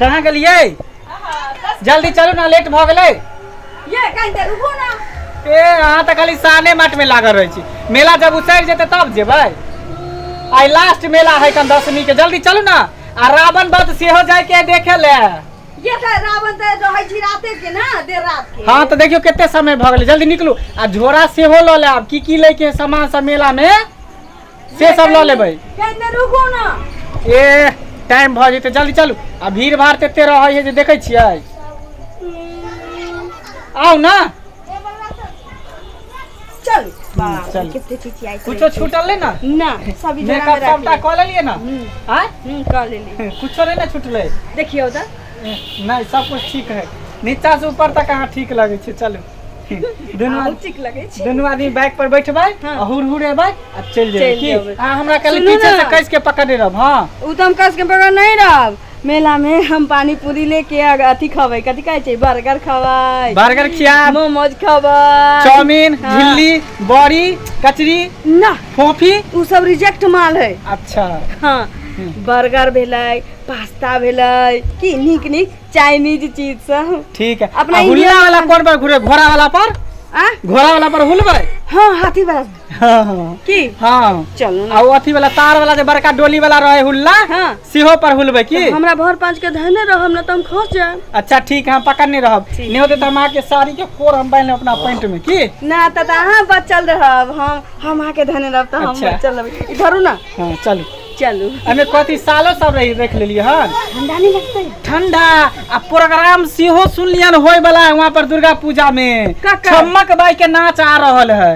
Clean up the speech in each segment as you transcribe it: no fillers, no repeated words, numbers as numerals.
कहाँ गेलियै? जल्दी चलू ना, लेट भऽ गेलै। ये कहीं देर रुको ना। ए अहाँ तऽ खाली साने माट में लागल रहै छी। मेला जब उतरि जेतै तब जेबै। आइ लास्ट मेला है कन दशमी के, जल्दी चलू ना। आ रावण वध सेहो जाय के है देखे ले। ये तऽ रावण तऽ रहै छी राते के ना, देर रात के। हाँ तऽ देखियौ कते समय भऽ गेलै, जल्दी निकलू। आ झोरा सेहो लऽ लेब, की की लैके है सामान सब मेला में से सब लऽ लेबै। कहीं देर रुको ना। ए टाइम भऽ जेतै, जल्दी चलू। आ भीड़ भाड़ तते रहै है जे देखै छियै। आउ ना। चल चल। कते चिचियाइ छै। कुछो छूटल नहीं ना? ना, सब इधर मेकअप सबटा कऽ लेलियै ना? आँय? कऽ लेली। कुछो नहीं ना छूटलै? देखियौ तऽ। नहीं, सब कुछ ठीक है, नीचा से ऊपर तक अहाँ ठीक लगै छै। चलू दुनू आब ठीक लगै छै। दुनू आदमी बाइक पर बैठबै हाँ। आ हुर हुर एबै आ चलि जेबै। चलि की जेबै। अहाँ हमरा खाली सुनू पीछे ना। से कस के पकड़ने रहब। हाँ ओ तऽ हम कस के पकड़ नहीं रहब। मेला में हम पानी पूरी लेके अथी खबै, कथी कहै छै, बर्गर खबै। बर्गर खियाब, मोमोज खबै, चाउमीन, हाँ। झिल्ली, बड़ी, कचरी, ना, फोफी, उ सब रिजेक्ट माल है। अच्छा। हाँ, बर्गर भेलै, पास्ता भेलै, की नीक नीक चाइनीज चीज सब। ठीक है। अपना आ हुल्ला इंडिया वाला कोन पर घुरे? घोड़ा वाला पर? आ? घोड़ा वाला पर हुलबै? हाँ, हाथी वाला। हाँ, हाँ। की? हाँ। चलू ना। आ ओ अथी वाला तार वाला जे बड़का डोली वाला रहे हुल्ला, हाँ। सेहो पर हुलबै की? हमरा भर पाँच के धने रहब ना तऽ हम खस जायब। अच्छा ठीक है, हम पकड़ने रहब। ठीक। नहीं होते तो हम अहाँके साड़ी के कोर हम बान्हि लेब अपना पैंट में की? ना तऽ अहाँ बचल रहब, हम अहाँके धने रहब तऽ हम अच्छा। बचल रहब। इधर ना। हाँ चलू। चलू। एहिमे कथी सालो सब रही रख लेलियै हन? ठंडा नहीं लगतै? ठंडा। आ प्रोग्राम सेहो सुनलियन होय वाला है वहाँ पर दुर्गा पूजा में। ककर? छम्मक बाई के नाच आ रहल है।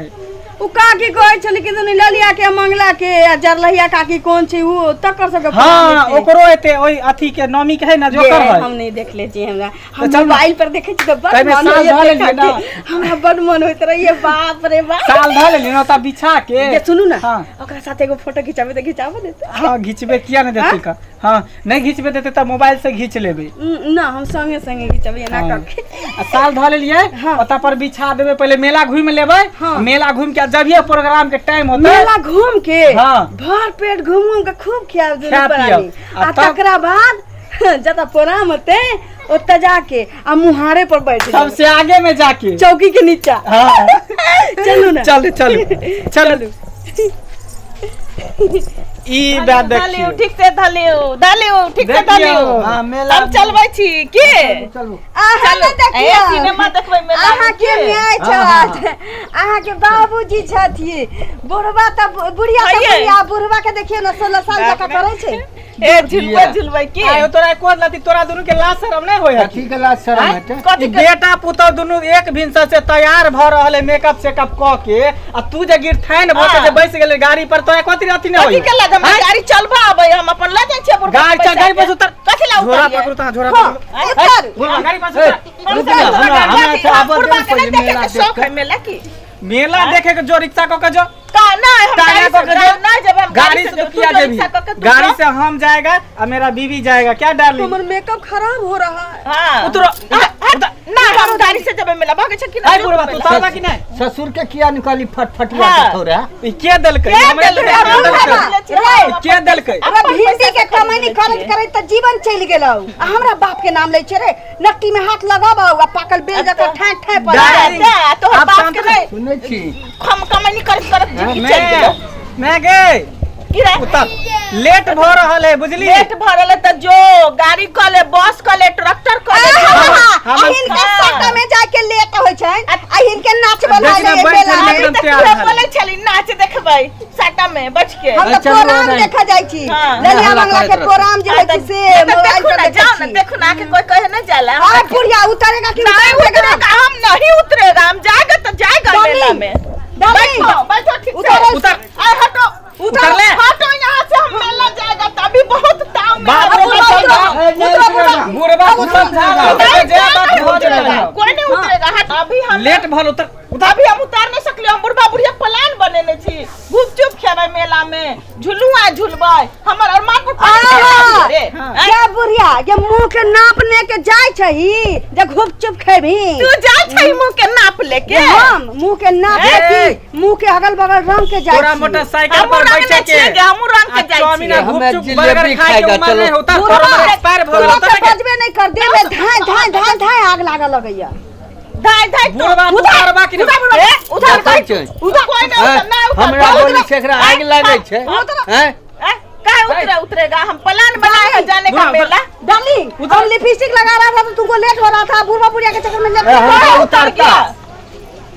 उ काकी कहै छलै कि दुनू ललिया के मंगला के आ जरलहिया काकी कोन छै उ तकर सबके हाँ, ओकरो एते ओहि अथी के नौमी के है ना जोकर ये है। हम नहीं देखले छी, हमरा हम चल ना। मोबाइल पर देखै छी तऽ बड़ ताहिमे मन साल होइए धऽ लेलियै देखऽ ना। के। हमरा बड़ मन होइत रहैए, बाप रे बाप। साल धऽ लेलियै ना तब बिछा के। ये सुनू ना, हाँ। ओकरा साथ एगो फोटो घिचाबे तऽ घिचाबो देतै? हाँ घिचबे, किया नहीं देते का? हाँ नहीं घिचबे देते तऽ मोबाइल से घीच लेबै। ना, हम संगे संगे घिचबै एना हाँ। करके। आ साल धऽ लेलियै। हाँ। ओतऽ पर बिछा देबै, पहिले मेला घुमि लेबै। हाँ। मेला घुमि के जभिये प्रोग्राम के टाइम होतै, मेला घूम के, हाँ। भर पेट घूम घूम के खूब खियाब दुनू खा पियब। प्राणी। आ आ तब- तकरा बाद जतऽ प्रोग्राम होतै ओतऽ जाके आ मुहारे पर बैठ जेबै। सबसे आगे में जाके चौकी के नीचा। हाँ। चलू ना। चलू चलू चलू। ई बात धलियो देखियौ। ठीक से, धलियो धलियो ठीक से। देखियौ। धलियो। हाँ, मेला हम चलबै छी के? चलू। अहाँ चलू। नहि ए देखियौ। सिनेमा देखबै मेला में अहाँके के? माय हाँ, छथि, अहाँके बाबूजी छथि, बुढ़बा तऽ बुढ़िया तऽ हइये। बुढ़िया, बुढ़बा के देखियौ ने 16 साल जकाँ करै छै। ए झुलबै झुलबै के? आयो तोरा कोन लती, तोरा दुनू के लाज शरम नहीं होय है? कथी के लाज शरम आँय? हेतै? कथी ई के? बेटा पुतोह दुनू एक भिनसर से तैयार भ रहल है मेकअप सेकअप क के, आ तू जे गिरथाइन भ के जे हाँ। बैस गेलै गाड़ी पर, तोरा कथी अथी नहीं कथी होय? के लाज? हम आँय? गाड़ी चलबा आबै, हम अपन लऽ जाइ छियै बुढ़बा गाड़ी के चल, गाड़ी पैसा पर से उतर। के। कथी ला झोरा उतरियै? पकड़ू तहाँ, झोरा हाँ, पकड़ू। उतर। बुढ़बा गाड़ी पर से उतर। रुक जा, हमरा हमरा से आबऽ बुढ़बा दे के नहीं पहिले देखे मेला के देख शौक के। है मेला की? मेला देखे के जो, रिक्शा क के जो। का नहीं, हम टांगा गाड़ी क से के जो। नहीं जब हम गाड़ी से तो जेबै, तू किया जो जेबी? रिक्शा कऽ के तू गाड़ी जो। से हम जाएगा और मेरा बीवी जाएगा क्या डार्लिंग? हमर मेकअप खराब हो रहा है। हाँ। उतरो। ना, हम गाड़ी से जेबै मेला, भागै छै कि आई नहीं? बुढ़बा तू उतरबा कि नहीं? ससुर के किया निकाली फटफटिया हाँ। के थोड़ा? ई के देलकै? के हमरे देलकै? के हमरा देलकै? रे, ई के देलकै? अरे भिंडी के कमैनी करैत करैत तऽ जीवन चलि गेलौ आ हमरा बाप के नाम लै छै रे। नट्टी में हाथ लगाबौ आ पाकल बेल जकाँ ठाँ ठाँ पर। डार्लिंग, तोहर आब बाप शांत के नहीं सुनै छी? हम कमैनी करैत करैत जिंदगी चलि गेलौ। मैं गे की रे? उतर, लेट भ रहल है बुझली? लेट भरल है तऽ जो गाड़ी कऽ ले, बस कऽ ले, ट्रैक्टर कऽ ले। हम- आ हिनका हाँ। साटा में जाके लेट होइ छनि आ हिनके नाच बना देखी ना, ले बैठ मेला छली में। एकदम तऽ तैयार तूहे भेल। बोलै छली नाच देखबै साटा में बैठ के। हम तऽ चलू प्रोग्राम नहीं। देखऽ जाइ छी। हाँ। ललिया हल्ला मंगला के करैत रहतै। प्रोग्राम जे होइ छै से तऽ मोबाइल देखू पर ना, देखै जाओ ना, छी। देखू ना, आके कोई कहे नहीं जाला। हाँ बुढ़िया उतरेगा कि नहीं उतरेगा? उतरेगा, हम नहीं उतरेगा, हम जाएगा तो जाएगा डार्लिंग, मेला में। डार्लिंग, बैठो बैठो ठीक से। उतरो। उतर। आए हटो। उतर ले। हटो यहाँ से, हम मेला जाएगा तभी बहुत ताव में। बाप रे, उतरो, चल उतरो। बाप। ए, नहीं उतरेगा। बुढ़बा को समझा रहा है, जे बात नहीं भऽ जेतै। उतरेगा, कोई नहीं उतरेगा। हट, अभी हम लेट भल, उतर उतर। अभी हम उतार नहीं सकलियै, हम बुढ़बा बुढ़िया प्लान बनेने छी, गुपचुप खेबै मेला में, झुलुआ झुलबै, हमर अरमान पर आहा! रे ये बुढ़िया ये मुंह के नापने के जाय छही जे घुपचुप खेबही। तू जा छै मुंह के नाप लेके। हम मुंह के नाप ए! के मुंह के अगल बगल रंग के जाय तोरा छी। मोटरसाइकिल हमहूँ पर रंग बैठे ने के छियै गे, हमहूँ रंग के आ जाइ चाउमीन छियै। आ हमे गुपचुप जिलेबी बर्गर खाय के खाएगा, उमर चलो। नहीं होता, बुढ़वा तोरा एक्सपायर भऽ गेल तोरा होता के ने के। बजबे नहीं कर दे में धाय धाय धाय धाय आग लागल लगैया। धाय धाय तो बुढ़वा तू उतारबा कि नहीं? ए, उधर देखै छै। उधर कोई नहीं हैं? उतर ना उतर हमरा उतर। बोली से एकरा आगि लागै छै। हैं? ए, काहे उतरे उतरेगा? हम प्लान बनाए हैं जाने का बुढ़वा, मेला। डार्लिंग हम लिपस्टिक लगा रहा था तो तुमको लेट हो रहा था, बुढ़वा बुढ़िया के चक्कर में लेट ए, हमरा हो उतर उतारता। गया।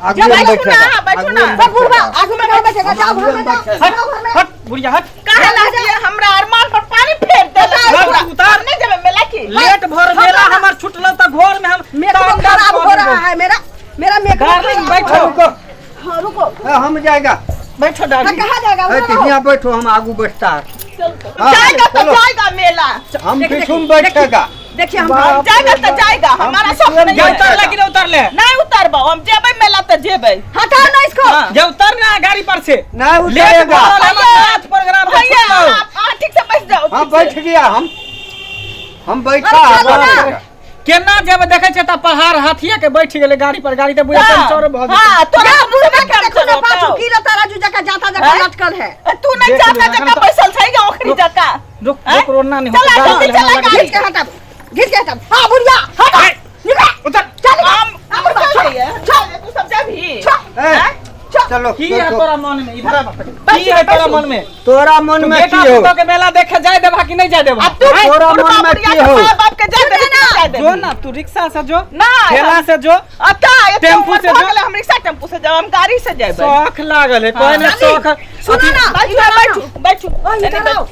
आगू में बैठू बैठेगा। ना, बैठू ना। आगू में सब बुढ़वा बैठेगा। आगू में कहाँ बैठेगा? जाओ घर में, जाओ हट जाओ घर में। हट बुढ़िया हट। काहे लागिए हमरा अरमान पर पानी फेर देलक? हट, पूरा। उतार। नहीं जेबै मेला की। लेट भर मेला हमर छुटल त घर में हम मेकअप तंग खराब हो कऽ रहा देबो। है मेरा, मेरा मेकअप डार्लिंग, खराब हो बैठो। रहा है। रुको। हाँ रुको। ए, हम जाएगा। बैठो हाँ, डार्लिंग। कहाँ जाएगा? ए, उधर तो रहो। यहाँ बैठो, हम आगू बैठता है। हाँ, जाएगा तो चलो। जाएगा मेला। हम देखिए, पीछू में देखिए, बैठेगा। देखिए हम बाप जाएगा रे तो बाप। जाएगा, हम हमारा पीछू सब में नहीं जे है। उतर ले कि नहीं उतर ले? नहीं उतरबो हम, जेबै मेला तो जेबै। हटाओ ना इसको। हाँ। जे उतर ना गाड़ी पर से। नहीं लेट उतरेगा। भर हमर नाच प्रोग्राम के भैया छुटलौ। आप ठीक से बैठ जाओ। हाँ ठीक से। बैठ गया हम बैठा। अरे चलो ना। बैठेगा। केना जब देखे छै त पहाड़ हाथिये के बैठ गेलै गाड़ी पर, गाड़ी त बुझा हाँ, चौर भऽ गेलै। हाँ, तोरा जा बुढ़वा बुढ़वा के काम देखो ना चलतौ। पाछू की तराजू जका जाता जका हैं? लटकल है। तू नहीं देख जाता ले, जका एखन तो- बैसल छै गे ओखरी जका। रुक हैं? रुक रोना नहीं चला, होता। जल्दी चला गाड़ी। घीच के हटाओ, घीच के हटाओ। हाँ बुढ़िया हटाओ, निकल उतर। चल। हम हाँ, बुढ़वा, चल छोड़, चल तू सब जाबही। ए, छोड़। चलो की है बैठो। तोरा मन में? इधर आ की है तोरा मन में? तोरा मन तू में बेटा की हो? पुतोह के मेला देखे जाय देबा कि नहीं जाय देबा? अब तू तोरा बुढ़वा मन में बुढ़िया की के हो? माँ बाप के जाय देबही कि नहीं जाय देबही? जो ना तू रिक्शा से जो, ना ठेला से जो, अब का एते टेम्पू उम्र से भऽ जो। गेलै, हम रिक्शा टेम्पू से जाब, हम गाड़ी से जेबै। शौख लागल है कोई ना शौख। सुनो ना, बैठू इधर आओ। बैठू बैठू। ओ, इधर एने आओ।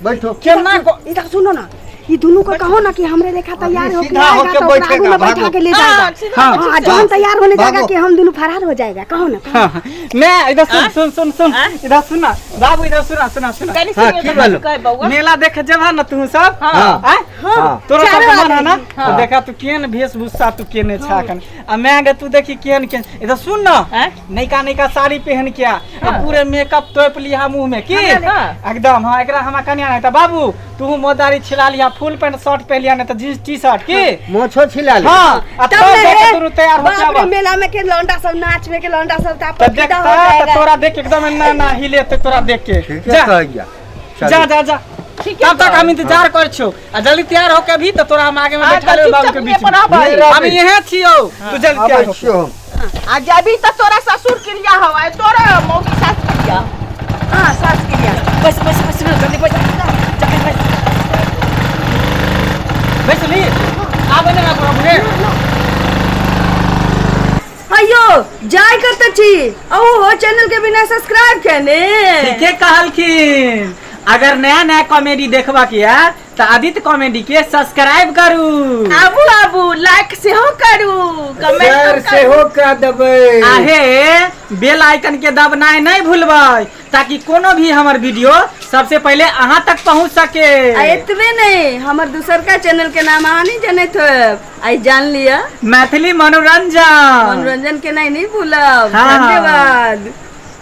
बैठो। केना को इधर सुनो ना, ये दोनों को कहो ना कि हमरे लेखा तैयार होके सीधा आएगा होके तो ओकरा आगू में बैठेगा, बैठा भागो। के ले हाँ, जाएगा। सीधा हाँ, हाँ, जौन तैयार होने जाएगा भागो। कि हम दोनों फरार हो जाएगा। कहो ना, कहो। हाँ, मैं इधर सुन सुन सुन सुन, इधर सुन ना बाबू, इधर सुना सुना सुना। कनी हाँ, सुनिए की तो बोलो? कहे बउआ। मेला देखे जेबा ना तू सब? हाँ। आय? हाँ। तोरा चारो सब मन है ना? आदमी। तो देखा तू केहन वेशभूषा तू केने छा अखन। आ मैं गे तू देखी केहन केहन। इधर सुन ना, आँय? नैका नैका साड़ी पहन के आ, आ पूरे मेकअप तोप लिहा मुंह में की हाँ। एकदम। हाँ एकरा हमरा कनिया नहीं त बाबू तू मोदारी छिला लिहा, फुल पैंट शर्ट पहन लिहा, नहीं त जींस टी शर्ट की। मोछो छिला ले। हाँ आ तब तब ने देख रे, तू तैयार हो बाप रे, जाबा। मेला में के लौंडा सब नाच में के लौंडा सब त तापर देखता फिदा हो जाएगा। त तोरा देख एकदम ना ना हिले ते तोरा देख के। ठीक है जा कह गया। जा जा जा, ठीक तब तक हम इंतजार कर छो आ जल्दी तैयार होके भी तो तोरा हम आगे में हाँ, बैठा तो लेब बाबू चुपचाप के लिए बीच में। पर आबै। हम यहीं छियो, तू जल्दी तैयार आबै हो। छियौ हम। आ जाबी त तोरा ससुर क्रिया हवा, तोरा मौसी सास क्रिया। हाँ सास क्रिया। बस बस बस जल्दी बस जल्दी बस बैस ली आबे ना बाबू रे। अयो जाय करते छी ओ हो चैनल के बिना सब्सक्राइब केने। ठीके कहलखिन, अगर नया नया कॉमेडी देखबा के है तो आदित्य कॉमेडी के सब्सक्राइब करू। आबू आबू लाइक सेहो करू, शेयर कमेंट करू। सेहो कऽ देबै। आहे बेल आइकन के दबनाय नहीं भूलबै ताकि कोनो भी हमर वीडियो सबसे पहले अहाँ तक पहुँच सके। आ एतबे नहीं, हमर दूसर का चैनल के नाम अहाँ नहीं जनैत होब, आई जान लिया मैथिली मनोरंजन। मनोरंजन के नहीं नहीं भूलब। हाँ। धन्यवाद।